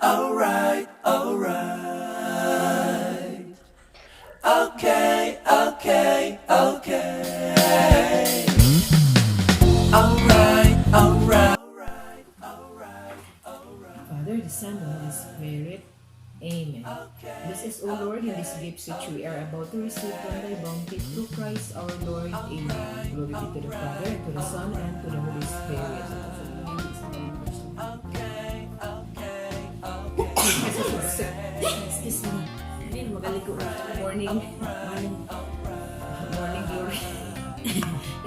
Alright. Okay. Alright. Father, the Son, and Holy Spirit. Amen. Bless us, O Lord, in these gifts which we are about to receive from thy bounty through Christ our Lord. Amen. Glory be to the Father, and to the Son, and to the Holy Spirit. Excuse me. Hindi, magaling ko. Morning. Morning. Morning glory.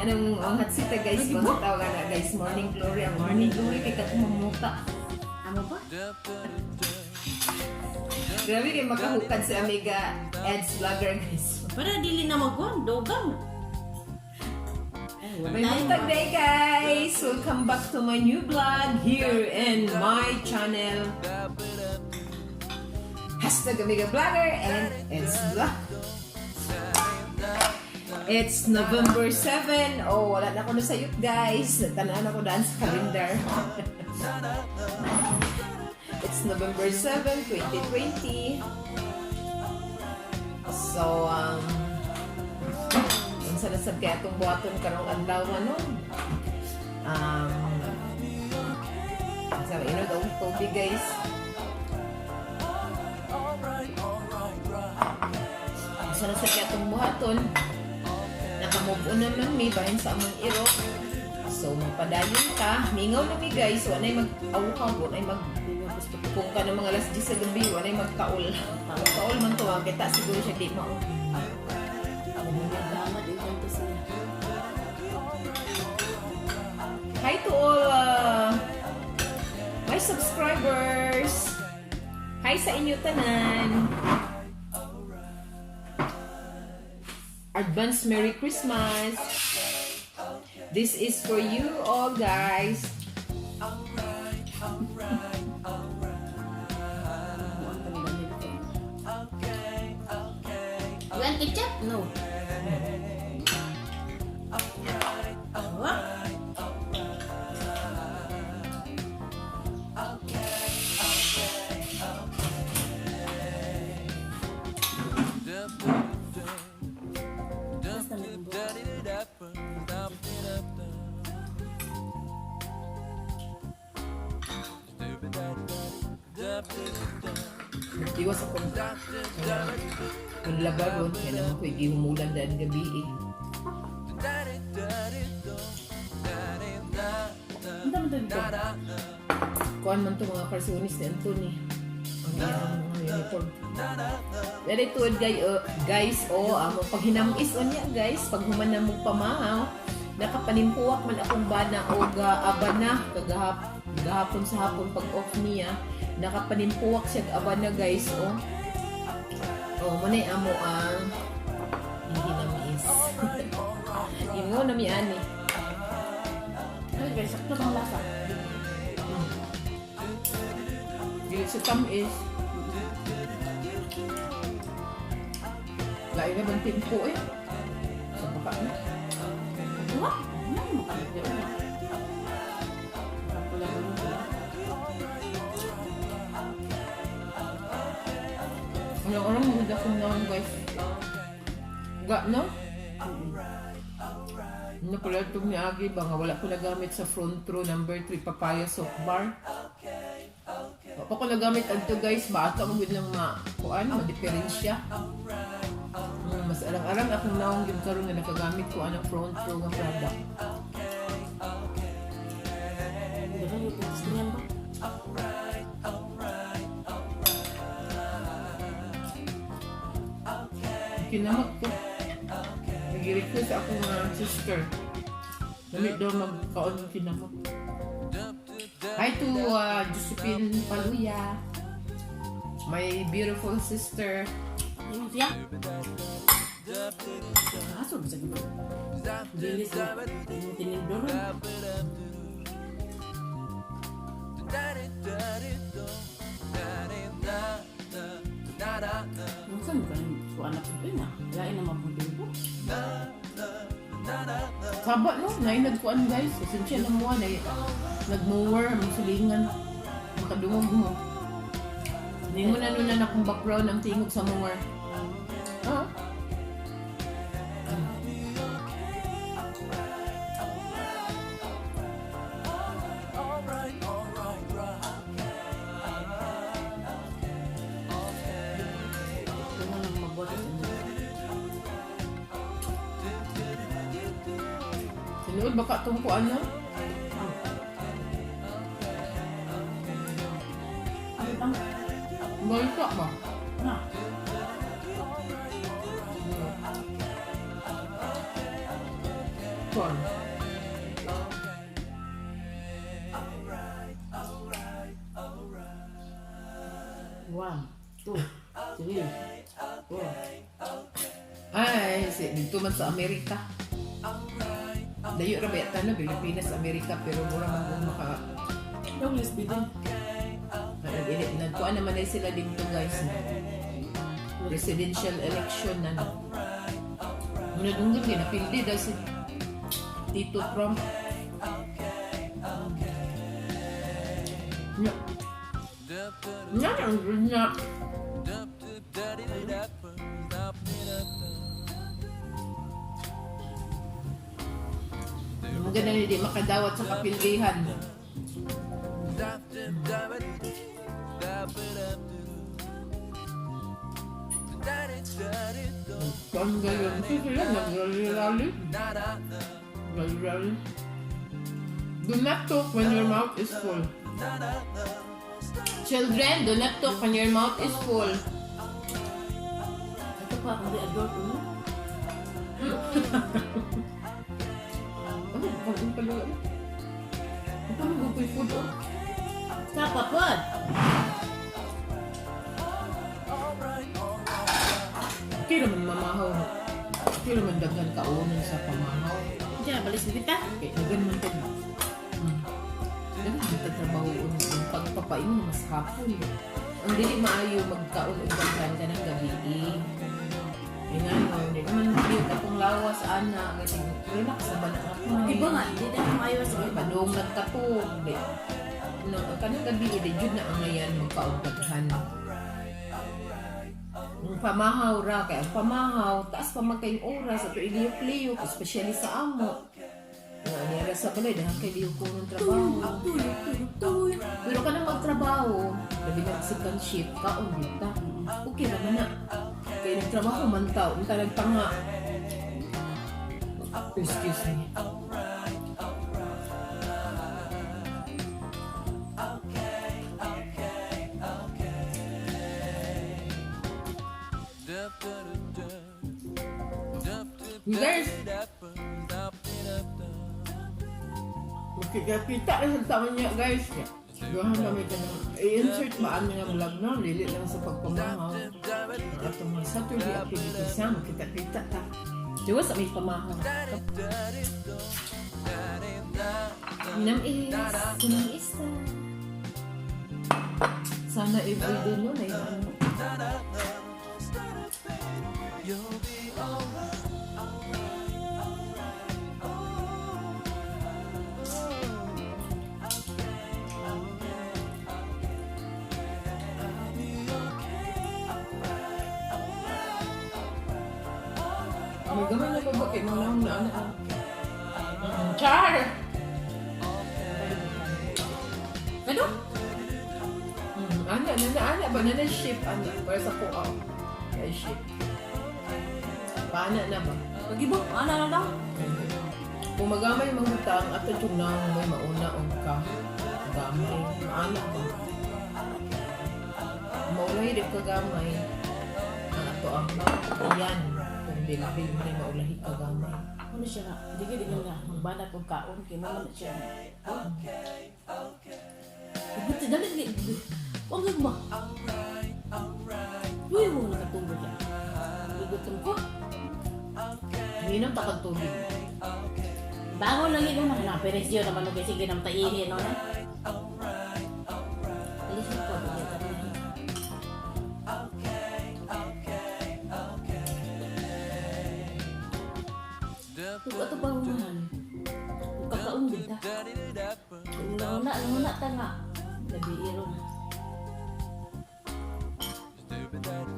Yan ang hatsita, guys. Mga tawag na, guys. Morning glory. Ang morning glory kay katong mamuta. Amo pa? Grabe kay makahukad si Amiga Ads Vlogger, guys. Para dili na magkuhan, dogang. Ay, wala May buntag day, guys! Welcome back to my new vlog here in my channel. #AmigaVlogger and Eds Vlog. It's November 7. Oh, wala na ako nasayop, guys. Nagtanaan ako daan sa calendar. It's November 7, 2020. So, unsa na sad kaya atong buhaton karong adlaw, ano? Sa ino daw tubig, guys. Unsa na sad kaya atong buhaton? Naka-move on naman mi bahin sa among iro. So magpadayon ka, mingaw na mi, guys, wa nay mag-awhag, wa nay mag kung ka ng mga alas 10 sa gabi, wa nay magkaul. Magkaul man to, kita siguro siya di mao. Salamat din kanto siya. Hi to all my subscribers. Hi sa inyo tanan. Advance Merry Christmas. This is for you all, guys. Buwan pa nila nito. You want ketchup? No. What? Basta nagbuo. Iwas ako kung labaron, kaya naman ko'y gihumulan daan gabi eh. Ang dami dito. Kuan man to mga karsunis ni Anthony. Ang iyang mga uniform. Very good, guys, guys oh, amo paghinam-is on niya, guys, pag human na mong pamahaw, nakapanimpuwak man akong bana og abana kagahap gahapon sa hapon pag off niya, nakapanimpuwak siya og abana, guys, oh. Oh, mo na amo ang hinamis. Ingo na mi ani. Ay guys, sakto bang lasa? Dili sa tamis. Lain na bang timpo eh. Sa baka na. What? Ano makalagay na? Kapula ba yun? Ano orang maganda kong naon, guys. Ga, no? Ano pala itong niagi ba nga wala ko nagamit sa front row number 3 papaya soap bar. Wala pa ko nagamit adto, guys, bata mo gud lang ma kuan ma-diferensya. Mas arang-arang akong naong gyud karon nga nakagamit ko anang front row nga product. Hindi ba yung testingan ba? Kinamot ko. Nag-request ako mga sister. Dali daw magkaon ng kinamot. Hi to Josephine Paluya. My beautiful sister. Yung siya? Aso ba sa gino? Dilis na. Yung tinidor. Yung saan ka rin? Kuha na po na. Lain naman po din po. Saba no, nay nagkuan, guys. Esensya na mo nay nagmower mo silingan. Makadungog mo. Ningon na nun na akong background ang tingog sa mower. Ah. Kung nang magbuhat sa inyo. Sinuod baka itong kuan na? Ano bang? Balita ba? Na. Kuan. One, two, three, four. Ay, si, dito man sa Amerika. Layo ra ba yata na Pilipinas, Amerika, pero mura man kung maka Douglas Biden. Nagkuan naman na sila dito, guys, na presidential election na na. Muna dunggan din, napildi daw si Tito Trump. Nya. Nya, nya. Maganda na hindi makadawat sa kapildihan. Ang gayon. Sila nagrally-rally. Rally-rally. Do not talk when your mouth is full. Children, do not talk when your mouth is full. Ito pa, kung di adult, ano? Ano? Kain pala. Ano? Ito mag-upoy food, oh. Sa papad! Okay naman mamahaw. Okay naman daghan kaunon sa pamahaw. Diyan, balis mo kita. Okay, daghan man tag... Daghan man tag trabaho ang pagpapaingon mas hapon. Ang dili maayo magkaon og daghan kanang gabi. Eh. Ay nga no, di naman cute akong lawas ana, kasi relax na ba na ako. Di ba nga, hindi na maayo sa Ay, padung nagkatog. Di. No, ang kanang gabi, di jud na ang ngayan magkaon daghan. Ang pamahaw ra kay ang pamahaw taas pa man kayong oras ato iliyok-liyok, especially sa amo. Nga niya ra sa balay dahil kay liyok ko ng trabaho. Tulog, tulog, tulog. Pero kanang magtrabaho, labi na second shift kaon gyud ta. Okay ra man na. Kay nagtrabaho man ta, unta nagtanga. Excuse me. You guys, makikita na sa taon niya, guys. Gahan kami ka ng, i-insert ba ang mga vlog na, dili lang sa pagpamahaw. Ang atong mga Saturday activities na, makita-kita ta. Diwa sa may pamahaw. Namis, kumamis ta. Sana everyday no, na yung ano. May gamay na ba kay mga na ano? Char! Ano? Ana, nana, ana ba? Nana ship, ana. Para sa kuha. Kaya ship. Paana na ba? Pag-ibo, ano na lang? Kung magamay mga tang ato yung nang may mauna og ka. Gamay. Maana ba? Maulahi di ka gamay. Ang ato ang iyan. Kung bilbil mo rin maulahi ka gamay. Ano siya nga? Hindi ka din nga. Magbanat og kaon. Kaya naman na siya. Buti dali. Huwag ka ba? Uy, mo nakatulog siya. Igutom ko. Minam ta kag tubig. Bangon lang yun. Una, peresyo naman nung kasi ginam taihi, no? Na? Alis ko, bigyan ka na. Ug ato pa human. Kakaon gud ta. Nanguna, nanguna ta nga. Labi iro na.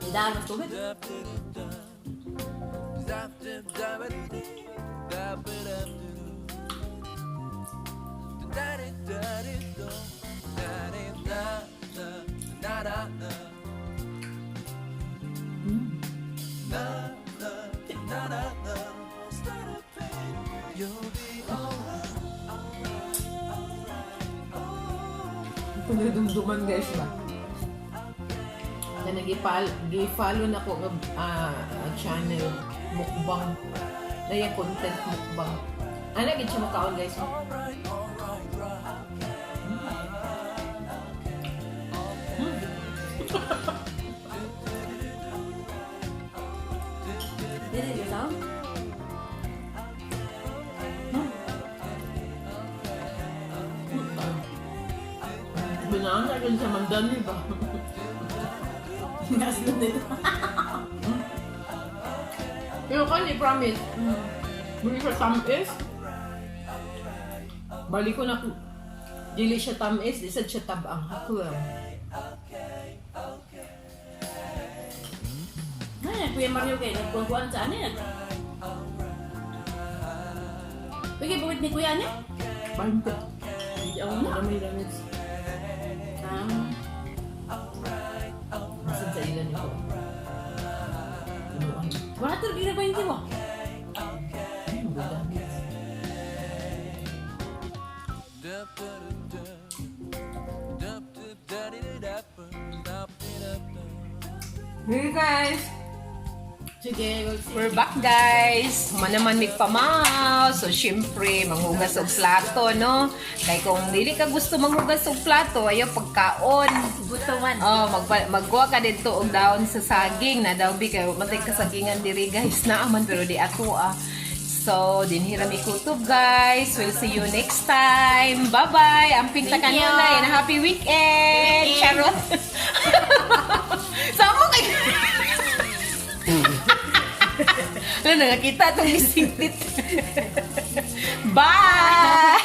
Daan mas tubig. Kung nadumduman, guys, ba? Na nag-follow na ko ng channel mukbang. Na yung content mukbang. Ano gid siya makaon, guys? Dili di tao. Binaan na rin siya mandali ba? Nasunod nito. Pero kan, i-promise. Muli siya tamis. Balik ko na dili siya tamis, di sad siya tabang. Ako lang. Ay, Kuya Mario kay nagkuhan sa ano yan. Pwede buwit ni Kuya niya? Bante. Hindi ako na. Dami damage. Masan sa ilan ito? Ano ang Wala to gira ba hindi mo? Ay, ang damage. Hey guys! Sige, we'll see. We're back, guys! Human naman migpamaw. So syempre, manghugas og plato, no? Kay kung dili ka gusto manghugas og plato, ayaw pagkaon. Gutuman. Oh, magkuha ka dito og daon sa saging na daw bi kay matay kasagingan diri, guys, naaman pero di ato ah. So, dinhi ra mi kutob, guys. We'll see you next time. Bye-bye. Amping Thank you. takanunay and happy weekend. Weekend. Charot. Samo kay Ano, nakita itong misingtit. Bye!